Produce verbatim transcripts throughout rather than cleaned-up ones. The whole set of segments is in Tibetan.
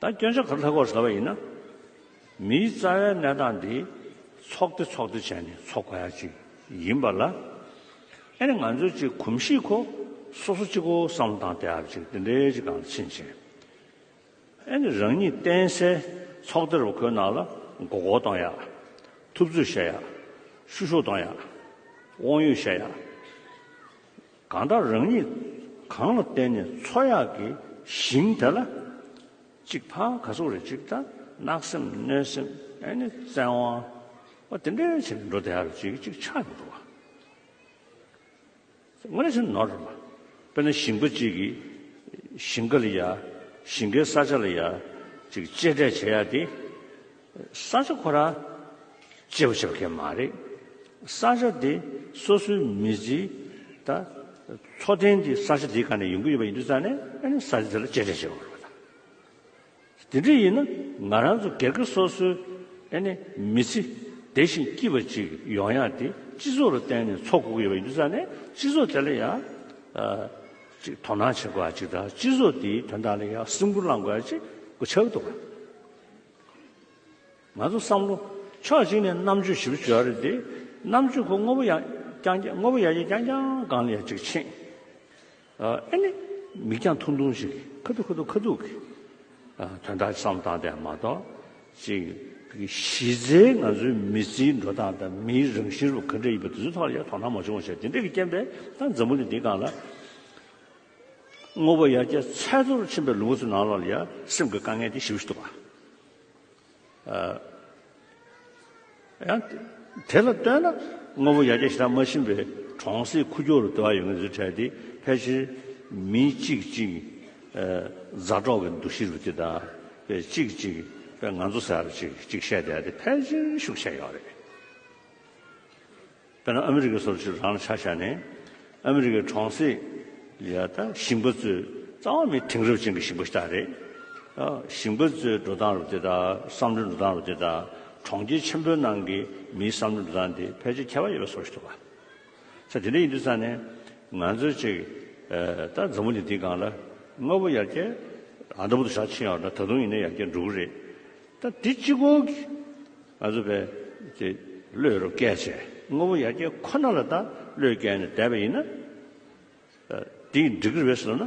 ད་སྐྱོན་ཆ་ག་རེ་ལྷག་གོ་ཟེར་བ་ཡིན་ན། མིའི་རྩ་བའི་གནས་སྟངས་འདི་ཚོགས་སྡེ་ཚོགས་སྡེ་བྱས་ནས་འཚོ་དགོས་ཡ་ཅིག་ཡིན་པ་ལ། ཨེ་ནི་ང་ཚོས་ཅིག་གོམས་གཤིས་ཁོ་སོ་སོ་གཅིག་པོ་བསམ་བློ་བཏང་བསྡད་ཡ་ཅིག་དེ་འདྲའི་ཅིག་སྒང་ལ་ཕྱིན་བྱས། ཨེ་ནི་རང་ཉིད་བརྟེན་སའི་ཚོགས་སྡེ་རུ་ཁོའི་ནང་ལ་མགོ་སྐོར་གཏོང་ཡ། ཐུབ་ཚོད་བཤད་ཡ། བཤུ་གཞོག་གཏོང་ཡ། དབང་ཡོད་བཤད་ཡ། གང་ལྟར་རང་ཉིད་གང་ལ་བརྟེན་ནས་འཚོ་ཡག་གི་ཞིང་དེ་ལ་གཅིག་ཕར་ག་ཟུག་རེད། གཅིག་ད་གནག་སེམས་གནོད་སེམས། ཨེ་ནི་བཙན་དབང་། འོ་དེ་འདྲའི་ཆེད་འགྲོ་བསྡད་ཡག་ཅིག་གཅིག་ཆགས་མི་འདུག་བ། དངོས་གནས་བྱས་ན་ནོར་རེད་བ། དཔེར་ན་ཞིང་པ་གཅིག་གིས་ཞིང་ཁ་ལ་ཡ། ཞིང་ཁའི་ས་ཆ་ལ་ཡ་ཅིག་གཅེས་སྤྲས་བྱེད་ཡ་དེ། ས་ཆ་ཁོ་རང་གཅེས་པ་བྱེད་པ་གང་ཡང་མ་རེད། ས་ཆ་དེ་སོ་སོའི་མི་ཚེའི་ད་འཚོ་རྟེན་དེ་ས་ཆ་དེའི་སྒང་ནས་ཡོང་གི་ཡོད་པ་ཡིན་དུས་ཙང་ནས། ཨ་ནི་ས་ཆ་དེ་ལ་གཅེས་སྤྲས་བྱེད་དགོས་རེད་བ། དེ་འདྲ་ཡིན་ན་ང་རང་ཚོ་སྒེར་གྱི་སོ་སོའི་ཨ་ནི་མི་ཚེ་བདེ་ཞིང་སྐྱིད་པ་ཅིག་ཡོང་ཡ་དེ་སྤྱི་ཚོགས་ལ་བརྟེན་ནས་འཚོ་དགོས་ཀྱི་ཡོད་པ་ཡིན་དུས་ཙང་ནས། སྤྱི་ཚོགས་དེ་ལ་ཡང་ཨ་ཅིག་དོ་སྣང་བྱེད་དགོས་ཡ་ཅིག་དང་། སྤྱི་ཚོགས་དེའི་དོན་དག་ལ་ཡང་སེམས་ཁུར་བླང་དགོས་ཡ་ཅིག་གོ་ཆགས་འདུག་ག། ང་ཚོ་བསམ་བློ་ཕྱོགས་གཅིག་ནས་རྣམ་དཔྱོད་ཞིབ་བྱོས་རེད་དེ། རྣམ་དཔྱོད་ཁོ་དངོས་པོ་ཡ་རྐྱང་རྐྱང་། དངོས་པོ་ཡར་རྒྱས་རྐྱང་རྐྱང་སྒང་ལ་ཡ་ཅིག་ཕྱིན། ཨ་ཨེ་ནི་མིག་རྒྱང་ཐུང་ཐུང་ཞིག་ཁ་ཐུག་ཁ་ཐུག་ཁ་ཐུག་གི་ཨ་དོན་དག་བསམ་བཏང་བསྡད་མ་གཏོགས། ཅིག་གཞི་རྩའི་ང་ཚོའི་མི་ཚེའི་འགྲོ་སྟངས་དང་མིའི་རང་བཞིན་རུ་ག་འདྲ་ཡིན་པ་དེ་ཚོའི་ཐོག་ལ་ཡ་དོ་སྣང་མ་བྱུང་བ་བྱས། དེ་འདྲ་གི་རྐྱེན་པས་ད་འཛམ་བུ་གླིང་འདིའི་སྒང་ལ་དངོས་པོ་ཡར་རྒྱས་ཚད་མཐོ་རུ་ཕྱིན་པའི་ལུང་པ་ཚོའི་ནང་ལོགས་ལ་ཡ་སེམས་ཀྱི་དཀའ་ངལ་དེ་ཞེ་པོ་ཞིག་འདུག་ག། ཨ། ཡང་དེ་ལ་ལྟོས་ན། དངོས་པོ་ཡར་རྒྱས་ཞེ་དྲག་མ་ཕྱིན་པའི་གྲོང་གསེབ་ཁུག་ཀྱོག་རུ་སྡོད་པ་ཡོད་མཁན་ཚོའི་གྲས་དེ་ཕལ་ཆེར་མི་གཅིག་གཅིག་ཨ་མཛའ་གྲོགས་ཀྱི་འདུ་ཤེས་རུ་དེ་དང་། དཔེ་གཅིག་གཅིག་དཔེ་ང་ཚོ་ཟེར་བ་ཅིག་གཅིག་བཤད་བསྡད་དེ་ཕལ་ཆེར་ཤུགས་ཆེ་ཡོད་རེད། དཔེར་ན་ཨ་མི་རི་ཀའི་སོར་ཆུ་རང་ལ་ཆ་བཞག་ནས། ཨ་མི་རི་ཀའི་གྲོང་གསེབ་ལ་ཡ་ད་ཞིང་པ་ཚོའི་རྩ་བ་མི་དེང་རབས་ཅན་གྱི་ཞིང་པ་ཞིག་རེད། ཨ་ཞིང་པ་ཚོའི་འགྲོ་སྟངས་རུ་དེ་དང་། བསམ་བློའི་འགྲོ་སྟངས་རུ་དེ་དང་། གྲོང་ཁྱེར་ཆེན་པོའི་ནང་གི་མིའི་བསམ་བློའི་འགྲོ་སྟངས་དེ་ཕལ་ཆེར་ཁྱད་པར་ཡོད་པའི་བཟོ་ཞིག་འདུག་ག། ས་དེ་འདྲ་ཡིན་དུས་ཙང་ནས་ང་ཚོས་ཅིག་ཨ་ད་འཛམ་བུ་གླིང་འདིའི་སྒང་ལ་དངོས་པོ་ཡར་རྒྱས་ཨ་འདྲ་པོ་དུ་ཞག་ཕྱིན་ཡོད་ན། ད་དུང་ཡིན་ན་ཡར་རྒྱས་འགྲོ་གི་རེད། ད་འདི་གཅིག་པོ་གིས་ང་ཚོ་བས་ཅིག་བློས་རུ་བཀལ་བྱས། དངོས་པོ་ཡར་རྒྱས་ཁོ་ན་ལ་ད་བློས་བཀལ་ནས་བསྡད་པ་ཡིན་ན། ཨ་འདི་འགྲིག་གི་རེད་པས་ཟེར་ན།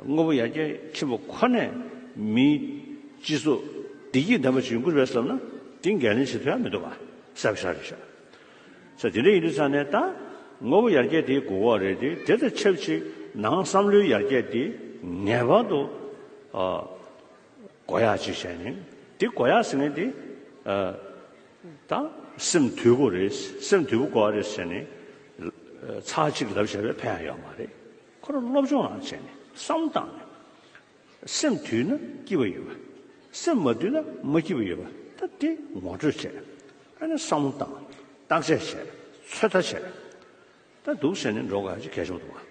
དངོས་པོ་ཡར་རྒྱས་ཕྱིན་པ་ཁོ་ནས་མིའི་སྤྱི་ཚོགས་བདེ་སྐྱིད་ལྡན་པ་ཞིག་ཡོང་གི་རེད་པས་ཟེར་ན། འདི་འགན་ལེན་བྱེད་ཐུབ་ཡ་མི་འདུག་ག། གསལ་པོ་ཞེ་དྲག་རེད་ཤག། ས་དེ་འདྲ་ཡིན་དུས་ཙང་ནས་ད་དངོས་པོ་ཡར་རྒྱས་དེ་དགོས་ཀྱི་རེད་དེ། དེ་དང་ཆབས་ཅིག་ནང་བསམ་བློའི་ཡར་རྒྱས་དེ་ངེས་པར་དུ་ཨ་དགོས་ཡག་ཅིག་བྱས་ནས། དེ་དགོས་ཡག་ཟེར་མཁན་དེ་ཨ་ད་སེམས་དུལ་དགོས་རེད། སེམས་དུལ་པོ་དགོས་རེད་ཟེར་ནས་ཚར་གཅིག་ལབ་བྱས་པས་ཕན་ཡག་ཡོད་མ་རེད། ཁོ་རང་སློབ་སྦྱོང་རང་བྱས་ནས་བསམ་བཏང་ནས། སེམས་དུལ་ན་སྐྱིད་པ་ཡོད་པ། སེམས་མ་དུལ་ན་མ་སྐྱིད་པ་ཡོད་པ། ད་དེ་ངོ་སྤྲོད་བྱས། ཨ་ནི་བསམ་བློ་བཏང་། བརྟག་དཔྱད་བྱས། ཚོད་ལྟ་བྱས། ད་འདུག་བྱས་ནས་འགྲོ་དགོས་ཡག་ཅིག་གལ་ཆེན་པོ་འདུག་ག།